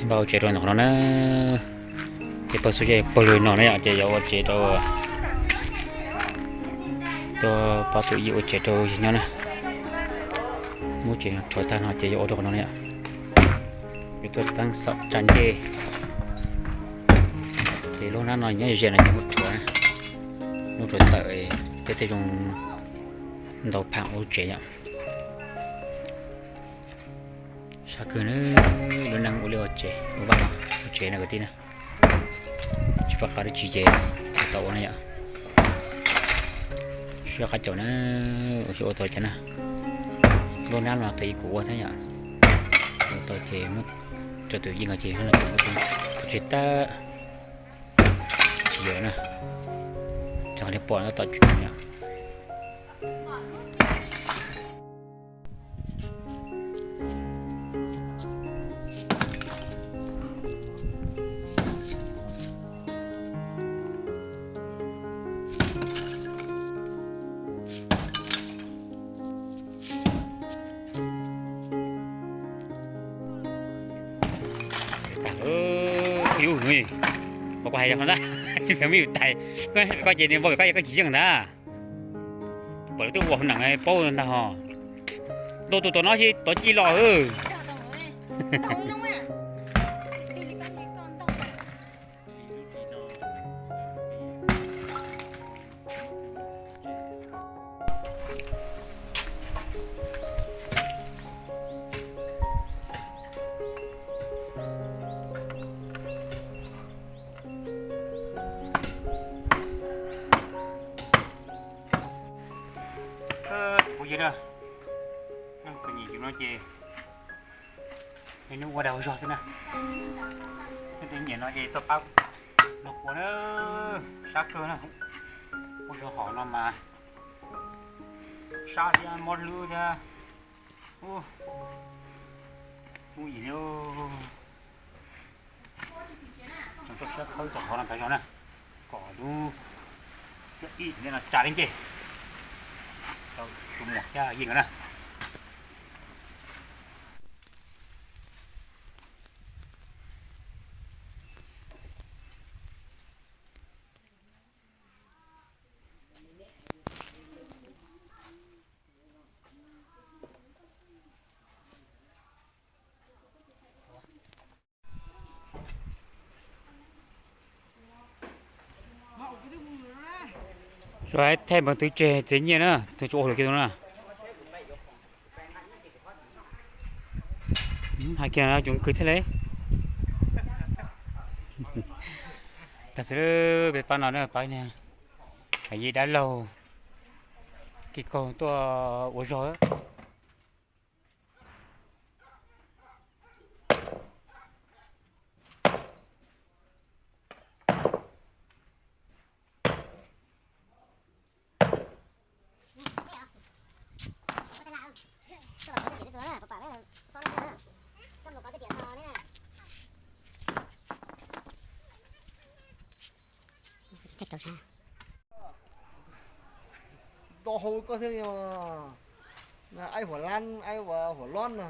Pab ua tsev rau ntawm qhov no na, ces pawg xub yog pawg lug no na yom, ces yuav ua tsev rau, tuaj pab tus yij ua tsev rau yawg nyob na. Muab tsev no rhuav tag no ces yuav ua rau qhov no na yom. Yuav tuaj teeb xaum tsa ncej. Ces lub hnab no nyob ze no ces muab rhuav, muab rhuav tawm, tej tej zoo ntau phaum ua lub tsev yom. Sab kawg na, lub neej ua liaj ua tsev, ua vaj ua tsev no kwv tij na. Tsis pom qab dab tsi ces tau ua na yom. Sib qab caum na, ua xyov ua tau cas na. Lub hnab no qiv kuv ua thiab yom. Ua tau ces muab rau tus yij no ces tus tseg tag. Tsis yog na, rau qhov li pom tab tom tsis yog. Ub, kuv hais yog ntag, me yus tais, koj ces niam npau koj ces koj tsis yeej ntag. Pom lawv twb ua hauv neem paub ntag ho. Ntau tus tom no tsis tov ci los. Kuv yog na, txom nyem yus no ces hnub ua dag ua zog xwb na. Tej nyiam no ces tuaj pab nrog ua na, sab kawg na. Ua zog hom no mas sab thiab mob hlwb thiab. Ub, ub yim li. Tseem tuaj siab khawb txog qhov no tas zog na, kom lub xiab ib no tsa li ncej rau tus muam thiab yij nkawd na. Thaij npawg twv tseg txiav nyiaj na, tus tsis ua hauj lwm kiag no na. Hais kiag no coob kawg thiab li. Tag xwb peb pab no na, pab niag yij dab laug Kis Kaug tuaj ua zog. Rau hauv koj thiab li os. Aib huam lab, aib huam lob no.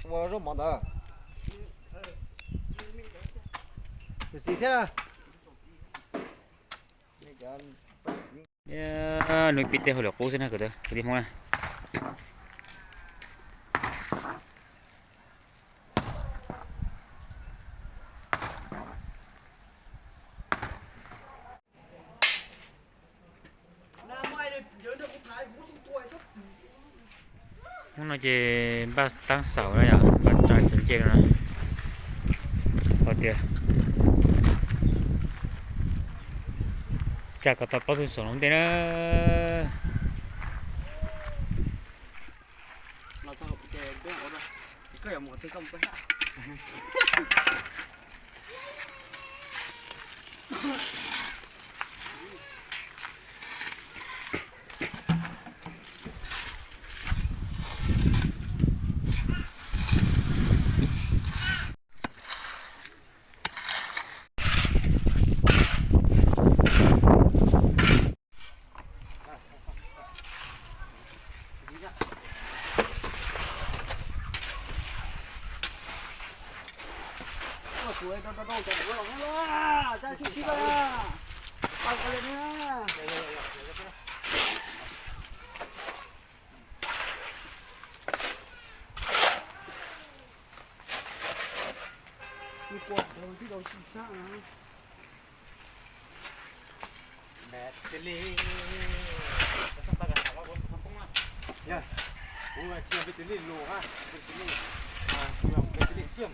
Ua zaub mov ntawd. Yus txiv thiab. Nws pib tej hauj lwm qub xwb na kwv tij Hmoob na. Hnub no ces npaj taab xaum na yom, npaj tsa tsev ncej no na. Hais tias tsa kom tau plaub tug xaum lub ntej na. Kuv rau rau rau cov los na, cov sib sib na. Tau ka le na. Kuv kuam ntawd tib rau sib sab na. Battery, kuv tsis yog battery lus, kuv yog battery xiam.